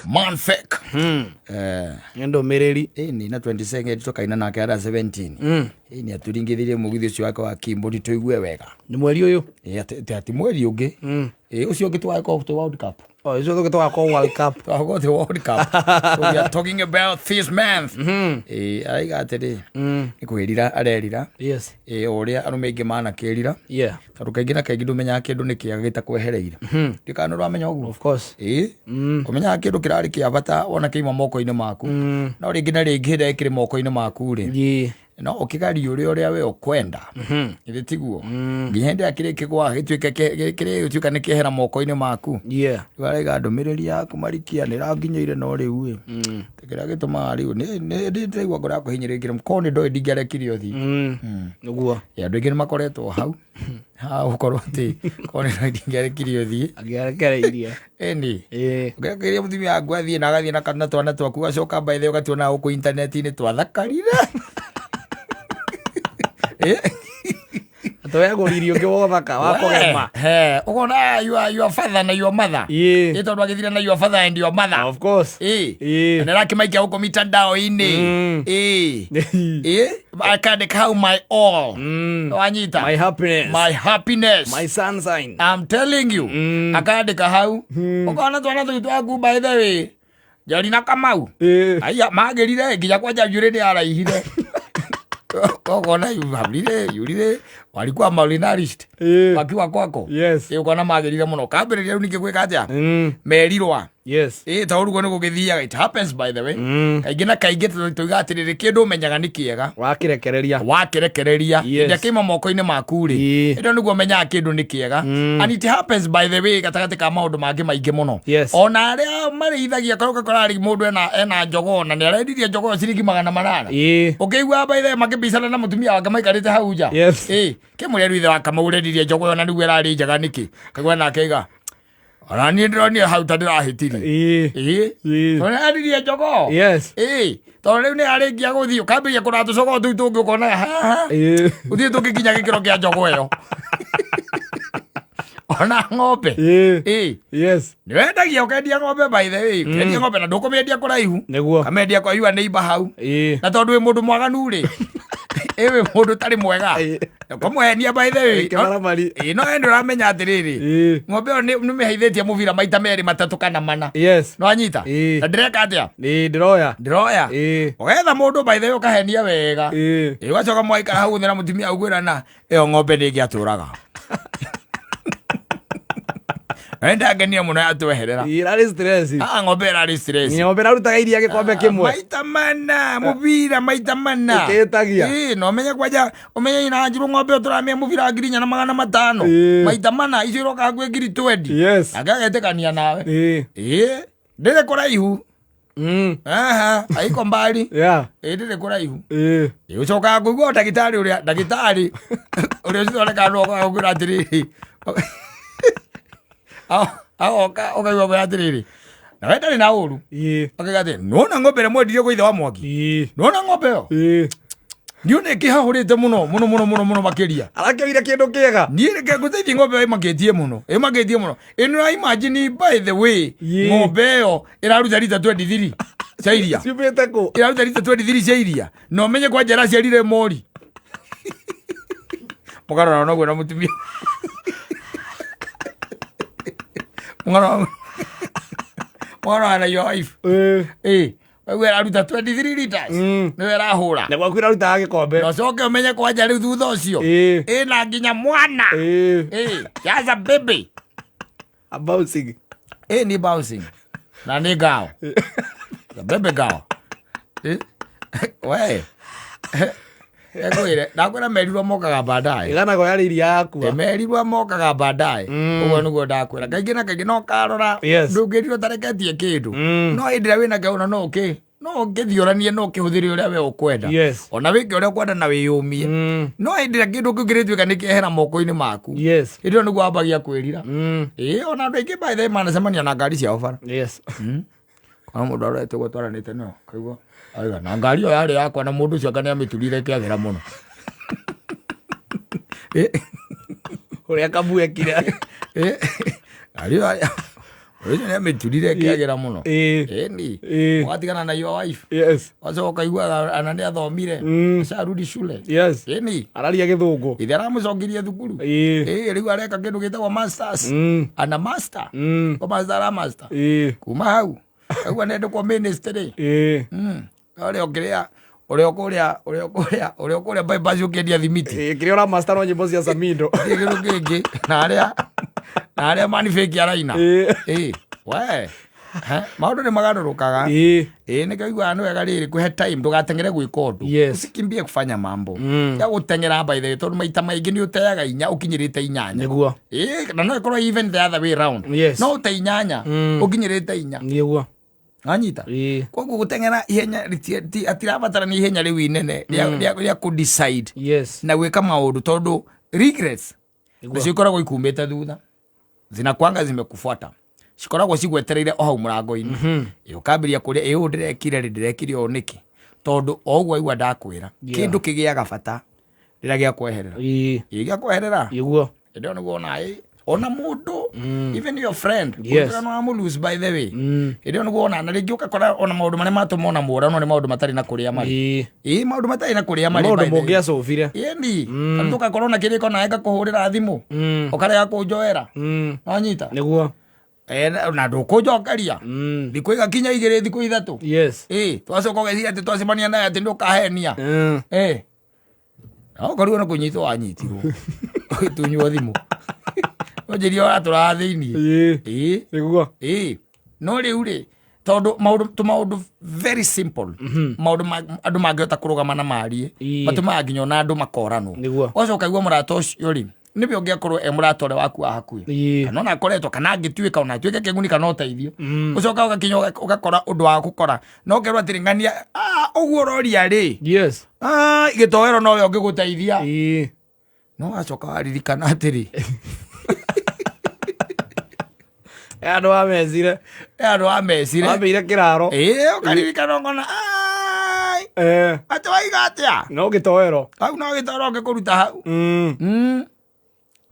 Man fake. Eh. Nĩ ndũmĩrĩri. Ĩni na 22nd tũkaina nake ara 17. Ĩni atũringithirie mũgithi ũcio wake wa Kimbũri tũigue wega. Nĩ mweri ũyũ. Ĩ, atĩ mweri ũngĩ. Ĩ, ũcio ũngĩ tũgagĩkorwo twĩ World Cup. Oh, ũcio tũngĩ tũgakorwo World Cup. Tũgagĩkorwo twĩ World Cup. So we are talking about this month. Ĩ, araiga atĩrĩ, nĩ kwĩrira arerira. Yes. Ĩ, o ũrĩa arũme aingĩ manakĩrira. Yeah. Tondũ kaingĩ na kaingĩ ndũmenyaga kĩndũ nĩ kĩega gĩtakwehereire. Ndiũĩ kana nĩ ũramenya ũguo. Of course. Ĩ, ũmenyaga kĩndũ kĩrarĩ kĩa bata wona kĩauma moko-inĩ maku. No rĩngĩ na rĩngĩ hĩndĩ ĩrĩa kĩrĩ moko-inĩ maku rĩ, Yeah. no ũkĩgarie ũrĩa ũrĩa we ũkwenda. Githĩ tiguo? Nginya hĩndĩ ĩrĩa kĩrĩ kĩgwa gĩtuĩke kĩrĩ gĩtuĩka nĩ kĩehera moko-inĩ maku. Yeah. Rĩu araiga ndũmĩrĩri yaku Marikia nĩ ĩranginyĩire no rĩu ĩ, kĩrĩa gĩtũmaga rĩu nĩ ndĩraigua ngoro yakwa ĩhinyĩrĩrĩkire korwo nĩ ndoĩ ndingĩarekire ũthiĩ. Nĩguo. Ĩ, andũ aingĩ nĩ makoretwo hau ha gũkorwo atĩ korwo nĩ ndoĩ ndingĩarekire ũthiĩ. Angĩarekereirie. Ĩni. Ĩĩ. Ũngĩrekereirie mũtumia waku athiĩ na agathiĩ na kana twana twaku ũgacoka by the way ũgatuona gũkũ intaneti-inĩ twathakarire. Ĩ? Atwegũririe ũngĩ wothaka wa kũgema. He, ũkona your father na your mother. Ĩĩ. Ĩ tondũ agĩthire na your father and your mother. Of course. Ĩ. Ĩĩ. Na nĩarakĩmaikia gũkũ mitandao-inĩ. Ĩ. Ĩ. Akandĩka hau my all. Wanyita. My happiness. My happiness. My sunshine. I'm telling you. Akandĩka hau. Ũkona twana tũu twaku by the way. Njeri na Kamau. Ĩĩ. Aya magĩrire nginya kwanja njuĩrĩ nĩ yaraihire. Ũkona yurire yurire walikuwa malnourished. Ĩĩ. Wakiwa kwako. Yes. Ĩ ũkona magĩrire mũno. Kambĩrĩria rĩu ningĩ gwĩka atĩa? Merirwa. Yes. Ĩ ta ũguo nĩ gũgĩthiaga. It happens by the way. Kaingĩ na kaingĩ tũiga atĩrĩrĩ kĩndũ ũmenyaga nĩ kĩega. Wakĩrekereria. Wakĩrekereria. Yes. Hĩndĩ ĩrĩa kĩauma moko-inĩ maku rĩ. Ĩĩ. Hĩndĩ ĩyo nĩguo ũmenyaga kĩndũ nĩ kĩega. And it happens by the way gatagatĩ ka maũndũ mangĩ maingĩ mũno. Yes. Ona arĩa marĩithagia korwo ũgakora rĩ mũndũ ena njogoo na nĩ arendirie njogoo ĩyo ciringi 800. Ĩĩ. Ũkĩigua by the way makĩbicana na mũtumia wake maikarĩte hau nja. Yes. Ĩĩ. Kĩmũrĩa rĩu ithe wa Kamau ũrendirie njogoo ĩyo na nĩguo ĩrarĩ njega nĩkĩ? Kaigua nake aiga, ona niĩ ndĩronire hau ta ndĩrahĩtirie. Ĩĩ. Ĩĩ. Ĩĩ. Tondũ nĩarendirie njogoo. Yes. Ĩĩ. Tondũ rĩu nĩ arĩkia gũthiĩ ũkambĩrĩria kũrora tũcogoo tũu tũngĩ ũkona haha. Ĩĩ. Gũtirĩ tũngĩkinya gĩkĩro kĩa njogoo ĩyo. Ona ng'ombe. Ĩĩ. Ĩĩ. Yes. Nĩ wendagia ũkendia ng'ombe by the way. Ũkendia ng'ombe na ndũkũmĩendia kũraihu. Nĩguo. Kamĩendia kwa your neighbor hau. Ĩĩ. Na tondũ wĩ mũndũ mwaganu rĩ. Ĩ wĩ mũndũ ũtarĩ mwega. Ĩĩ. Ũkamũhenia by the way. Kĩmaramari. Ĩĩ no we nĩ ũramenya atĩrĩrĩ. Ĩĩ. Ng'ombe ĩyo nĩ mĩheithĩtie mũbira maita merĩ matatũ kana mana. Yes. Nĩ wanyita? Ĩĩ. Na ndĩreka atĩa? Ĩĩ ndĩroya. Ndĩroya. Ĩĩ. Ũgetha mũndũ by the way ũkahenia wega. Ĩĩ. Ĩĩ ũgacoka mwaikara hau thĩ na mũtumia ũkwĩrana ĩyo ng'ombe nĩ ĩngĩatũraga. Na nĩndakenire mũno yatweherera. Ĩĩ ĩrarĩ stress. Ah, ng'ombe ĩrarĩ stress. Ng'ombe ĩrarutaga iria gĩkombe kĩmwe. Maita mana mũbira maita mana. Ĩkĩĩtagia. Ĩĩ na ũmenye kwanja ũmenye nyina Wanjirũ ng'ombe ĩyo tũramĩa mũbira 4,500. Ĩĩ. Maita mana icio iroka hakuhĩ 20,000. Yes. Nake agetĩkania nawe. Ĩĩ. Ĩĩ ndĩrĩ kũraihu. Aha, haiko mbali. Yeah. Ĩĩ ndĩrĩ kũraihu. Ĩĩ. Ĩĩ ũcokaga kũigua ndagĩtarĩ ũrĩa ndagĩtarĩ ũrĩa ũcithondekaga no ũkwĩra atĩrĩrĩ. Agoka ũkaigua kwĩra atĩrĩrĩ. Na we ndarĩ na ũru. Ĩĩ. Akauga atĩ nĩwona ng'ombe ĩrĩa mwendirie kwa ithe wa Mwangi. Ĩĩ. Nĩwona ng'ombe ĩyo? Ĩĩ. Niĩ nĩ ĩkĩhahũrĩte mũno mũno mũno mũno mũno makĩria. Arakĩoire kĩndũ kĩega. Niĩ reke ngũteithie ng'ombe ĩyo ĩmakĩtie mũno. Ĩmakĩtie mũno. Ĩno ya imagine by the way Ĩĩ. ng'ombe ĩyo ĩraruta rita 23 cia iria. Ciumĩte kũ? Ĩraruta rita 23 cia iria. Na ũmenye kwanja ĩraciarire mori. Mũkarora noguo na mũtumia. Mũkarora mũkarora na your wife. Ĩĩ. Ĩĩ. Wewe ĩraruta 23 liters. Nĩwe ĩrahũra. Na gwaku ĩrarutaga gĩkombe. Na ũcoke ũmenye kwanja rĩu thutha ũcio. Ĩĩ. Ĩna nginya mwana. Ĩĩ. Ĩĩ. Just a baby. A bouncing. Ĩĩ nĩ bouncing. Na nĩ ngao. The baby ngao. Ĩĩ. We. Ekwĩre, ndakwĩra merirwo mokaga baadaye. Ĩganagwo yarĩ iria yakua. Merirwo mokaga baadaye. Ũguo nĩguo ndakwĩra. Kaingĩ na kaingĩ no karora. Yes. Ndũngĩrirwo ũtareketie kĩndũ. No hĩndĩ ĩrĩa wĩna kĩo no ũkĩ no ũkĩthiũranie no ũkĩhũthĩre ũrĩa we ũkwenda. Yes. Ona wĩke ũrĩa ũkwenda na wĩyũmie. No hĩndĩ ĩrĩa kĩndũ kĩu kĩrĩtuĩka nĩ kĩehera moko-inĩ maku. Yes. Hĩndĩ ĩyo nĩguo wambagia kwĩrira. Ĩĩ ona andũ aingĩ by the way manacemania na ngari ciao bara. Yes. Kana mũndũ arorete ũguo twaranĩte nayo kaigua aiga na ngari ĩyo yarĩ yakwa na mũndũ ũcio anga nĩamĩturire ĩkĩagĩra mũno. Ũrĩa Kambu ekire. Ngari ĩyo yarĩ Ũcio nĩ amĩturire kĩagĩra mũno. Ĩĩ. Ĩni. Ĩĩ. Ũgatigana na your wife. Yes. Wacoka ũkaiguaga ana nĩ athomire. Acarudi shule. Yes. Ĩni. Araria gĩthũngũ. Ithe aramũcokirie thukuru. Ĩĩ. Ĩĩ, rĩu areka kĩndũ gĩtagwo masters. Ana master. O master ara master. Ĩĩ. Kuma hau. Aigua nĩ ministry. Ĩĩ. Ũrĩa ũkĩrĩa ũrĩa ũkũrĩa ũrĩa ũkũrĩa ũrĩa ũkũrĩa bypass ũkĩendia thimiti. Ĩĩ, kĩrĩa ũramaster no nyĩmbo cia Samido. Gũtirĩ kĩndũ kĩngĩ na arĩa na arĩa manifeki araina. Ĩĩ. Ĩĩ. We. Ha, maũndũ nĩ magarũrũkaga. Ĩĩ. Ĩĩ nĩkĩo iguaga nĩ wega rĩrĩ kũhe time ndũgateng'ere gwĩka ũndũ. Yes. Usikimbie kufanya mambo. Ya gũteng'era by the way tondũ maita maingĩ nĩ ũteaga inya ũkinyĩrĩte inyanya. Nĩguo. Ĩĩ na no ĩkorwo even the other way round. Yes. No ũte inyanya ũkinyĩrĩte inya. Nĩguo. Wanyita? Ĩĩ. Koguo gũteng'era ihenya atirabatarania ihenya rĩu inene rĩa kũ decide Yes. na gwĩka maũndũ tondũ regrets Nĩguo. nacio ikoragwo ikumĩte thutha zinakwanga zimekufuata cikoragwo cigwetereire o hau mũrango-inĩ. Ĩ ũkambĩrĩria kũrĩa ĩ ũũ ndĩrekire rĩ ndĩrekire ũũ nĩkĩ tondũ o ũguo aigua ndakwĩra Yeah. kĩndũ kĩgĩaga bata rĩrĩa gĩakweherera. Ĩĩ. Ĩ gĩakweherera Nĩguo. hĩndĩ ĩyo nĩguo ona ĩ ona mũndũ even your friend Yes. ũngĩona nĩ lose by the way hĩndĩ ĩyo nĩguo ona na rĩngĩ ũgakora ona maũndũ marĩa matũma ona mũrano nĩ maũndũ matarĩ na kũrĩa marĩ. Ĩĩ. Ĩ maũndũ matarĩ na kũrĩa marĩ Maũndũ by the way. mũngĩacũbire. Ĩni mm. Tũgakorwo na kĩrĩko nawe ngakũhũrĩra thimũ ũkarega kũnjoera. Wanyita? Nĩguo. Na ndũkũnjokeria thikũ igakinya igĩrĩ thikũ ithatũ. Yes. Ĩ twacoka ũgeciria atĩ twacemania nawe atĩ ndũkahenia. Ĩ no ũkorirwo nĩ kũnyitwo wanyitirwo ũgĩtunywo thimũ ũnjĩrie ũratũraga thĩiniĩ. Ĩĩ. Ĩ. Nĩguo. Ĩ no rĩu rĩ tondũ maũndũ tũmaũndũ very simple maũndũ andũ mangĩhota kũrũgama na marie Ĩĩ. matũmaga nginya ona andũ makoranwo. Nĩguo. Ũgacoka ũkaigua mũrata ũcio rĩ nĩwe ũngĩakorwo e mũrata ũrĩa waku wa hakuhĩ Ĩĩ. kana ona akoretwo kana angĩtuĩka ona atuĩke kĩguni kana ũteithio ũcoka ũgakinya ũgakora ũndũ wa gũkora na ũkerwo atĩrĩ ng'ania "Ah, ũguo ũroria rĩ Yes. Ah, gĩtoero nowe ũngĩgũteithia." Ĩĩ. No wacoka waririkana atĩrĩ Andũ amecire. e andũ amecire. Wambĩire kĩraro. Ĩĩ ũkaririkana ũkona "Ai, Eh. atĩ waiga atĩa No gĩtoero. hau no gĩtoero ũngĩkũruta hau."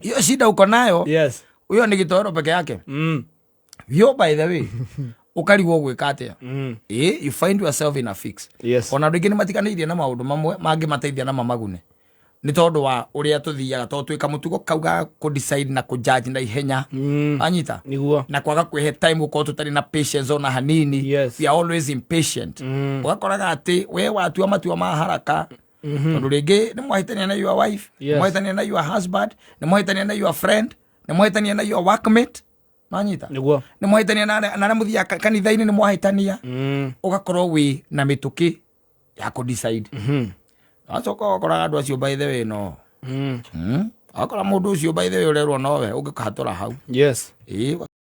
Hiyo shida uko nayo. Yes. Huyo ni gĩtoero peke yake yo by the way ũkarigwo gwĩka atĩa. Ĩĩ you find yourself in a fix. Yes. Ona andũ aingĩ nĩ matiganĩirie na maũndũ mamwe mangĩmateithia na mamagune nĩ tondũ wa ũrĩa tũthiaga tondũ twĩka mũtugo kau ga kũ decide na kũ judge na ihenya. Anyita? Nĩguo. Na kwaga kwĩhe time gũkorwo tũtarĩ na patience ona hanini. Yes. We are always impatient. Ũgakoraga atĩ we watua matua ma haraka tondũ rĩngĩ nĩ mwahĩtania na your wife, Yes. nĩ mwahĩtania na your husband, nĩ mwahĩtania na your friend, nĩ mwahĩtania na your workmate. Nanyita? Nĩguo. Nĩ mwahĩtania na arĩa mũthiaga kanitha-inĩ nĩ mwahĩtania. Ũgakorwo wĩ na mĩtũkĩ ya kũ decide. Wacoka ũgakoraga andũ acio by the way no. Wakora mũndũ ũcio by the way ũrerwo nowe ũngĩkahatũra hau. Yes. Ĩĩ.